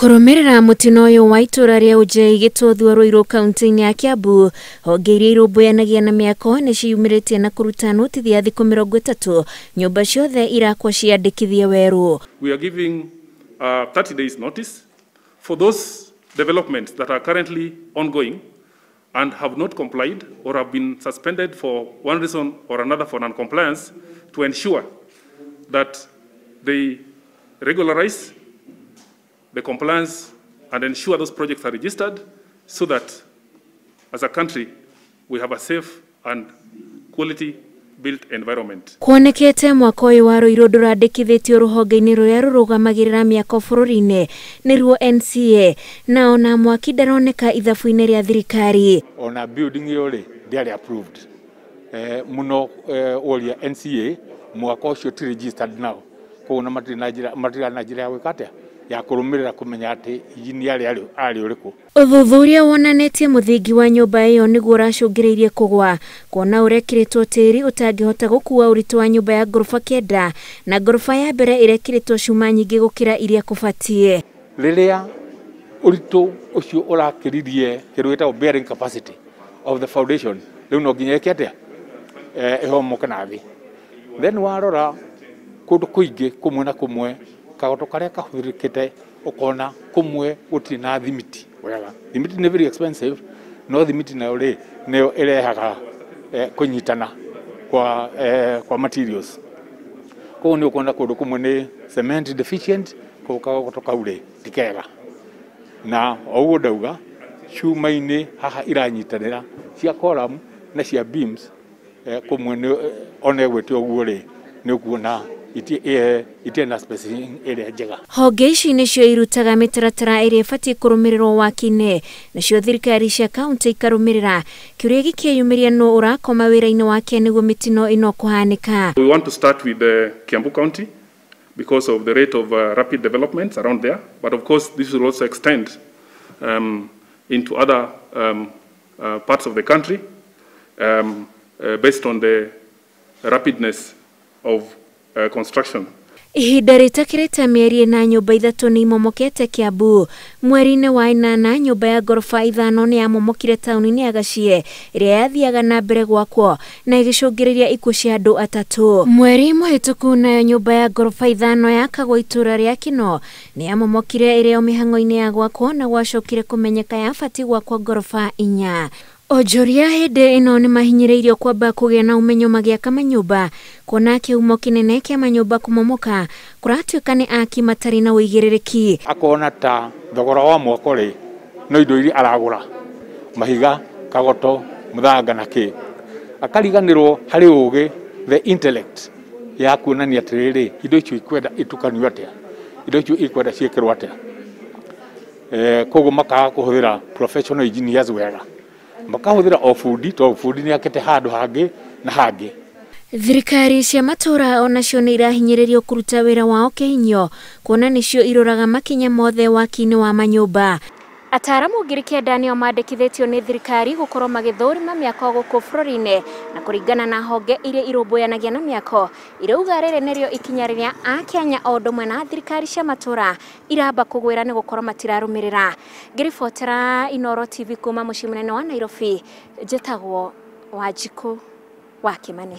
Kũrũmĩrĩra mũtino ũyũ wa itũra rĩa Ũnjei Gĩtũthua Ruiru kaunti-inĩ ya Kiambu, honge iria irũmbũyanagia na mĩako nĩ ciĩyumĩrĩtie na kũruta notithi ya thikũ 30 nyũmba ciothe irakwo ciandĩkithie werũ. We are giving 30 days notice for those developments that are currently ongoing and have not complied or have been suspended for one reason or another for non-compliance, to ensure that they regularize the compliance and ensure those projects are registered so that as a country we have a safe and quality built environment. Kuonekete mwaka ũyũ wa Ruiru ndũrandĩkithĩtio rũhonge-inĩ rũrĩa rũrũgamagĩrĩra mĩako bũrũri-inĩ nĩruo NCA, na ona mwaki ndaroneka ithabu-inĩ rĩa thirikari. Ona building ĩyo rĩ ndĩarĩ approved mũno ũria NCA mwaka ũcio ti registered now, koguo na matirĩ na njĩra ya gwĩka atĩa ya kũrũmĩrĩra kũmenya atĩ injinia arĩ ũrĩkũ. Ũthuthuria wonanĩtie mũthingi wa nyũmba ĩyo nĩguo ũracũngĩrĩirie kũgwa, kuona ũrekĩrĩtwo tĩri ũtangĩhota gũkua ũritũ wa nyũmba ya ngoroba 9 na ngoroba ya mbere ĩrekĩrĩtwo cuma nyingĩ gũkĩra iria kũbatiĩ. Rĩrĩa ũritũ ũcio ũrakĩririe kĩndũ gĩtagwo bearing capacity of the foundation, rĩu no nginya ĩke atĩa, ĩhomoke na thĩ. Then warora kũndũ kũingĩ kũmwe na kũmwe kagoto karĩa kahũthĩrĩkĩte ũkona kũmwe gũtirĩ na thimiti wega. Thimiti nĩ very expensive, no thimiti nayo rĩ nĩyo ĩrehaga kũnyitana kwa materials. Koguo nĩ ũkuona kũndũ kũmwe nĩ cement deficient, koguo kagoto kau rĩ ti kega. Na o ũguo ndauga cuma-inĩ haha iranyitanĩra cia column na cia beams, kũmwe nĩ ona ĩgwĩte ũguo rĩ nĩ ũkuona itirĩ na spacing ĩrĩa njega. Honge ici nĩcio irutaga mĩtaratara ĩrĩa ĩbatiĩ kũrũmĩrĩrwo waki-inĩ, nacio thirikari cia kaunti ikarũmĩrĩra. Kĩũria gĩkĩyumĩria nũ ũrakoma wĩra-inĩ wake nĩguo mĩtino ĩno kũhanĩka. We want to start with the Kiambu County because of the rate of rapid developments around there, but of course this will also extend into other parts of the country based on the rapidness of construction. Ihinda rĩtakĩrĩte mĩeri 4 nyũmba 3 nĩ imomokete Kiambu. Mweri-inĩ wa 8 nyũmba ya ngoroba 5 nĩ yamomokire taũni-inĩ ya Gachie ĩrĩa yathiaga na mbere gwakwo na ĩgĩcũngĩrĩria ikuũ cia andũ 3. Mweri mũhĩtũku nayo nyũmba ya ngoroba 5 yakagwo itũra rĩa Kino nĩ yamomokire ĩrĩ o mĩhang'o-inĩ ya gwakwo na gwacokire kũmenyeka yabatiĩ gwakwo ngoroba 4. Onjoria hĩndĩ ĩno nĩ mahinyĩrĩirio kwamba kũgĩa na ũmenyo magĩaka manyũmba, kuona kĩhumo kĩnene kĩa manyũmba kũmomoka kũratuĩka nĩ aki matarĩ na ũigĩrĩrĩki. Akona ta thogora wa mwako rĩ no indo iria aragũra, mahiga, kagoto, mũthanga na kĩ, akariganĩrwo harĩ ũgĩ the intellect ya kuonania atĩrĩrĩ indo icio ikwenda itukanio atĩa, indo icio ikwenda ciĩkĩrwo atĩa. Koguo makaga kũhũthĩra professional engineers wega, makahũthĩra o bundi to bundi nĩ akĩte handũ hangĩ na hangĩ. Thirikari cia matũra onacio nĩ irahinyĩrĩrio kũruta wĩra wao kĩhinyio, kuona nĩcio iroraga makinya mothe waki-inĩ wa manyũmba. Ataaramu 9,000 nĩo mandĩkithĩtio nĩ thirikari gũkorwo magĩthũrima mĩako gũkũ bũrũri-inĩ, na kũringana na honge iria irũmbũyanagia na mĩako irauga rĩrĩ nĩrĩo ikinya rĩrĩa Akenya o ũndũ ũmwe na thirikari cia matũra iramba kũgwĩra nĩ gũkorwo matirarũmĩrĩra. Ngĩribotera Inooro TV kuma mũciĩ mũnene wa Nairobi, njĩtagwo Wanjikũ wa Kĩmani.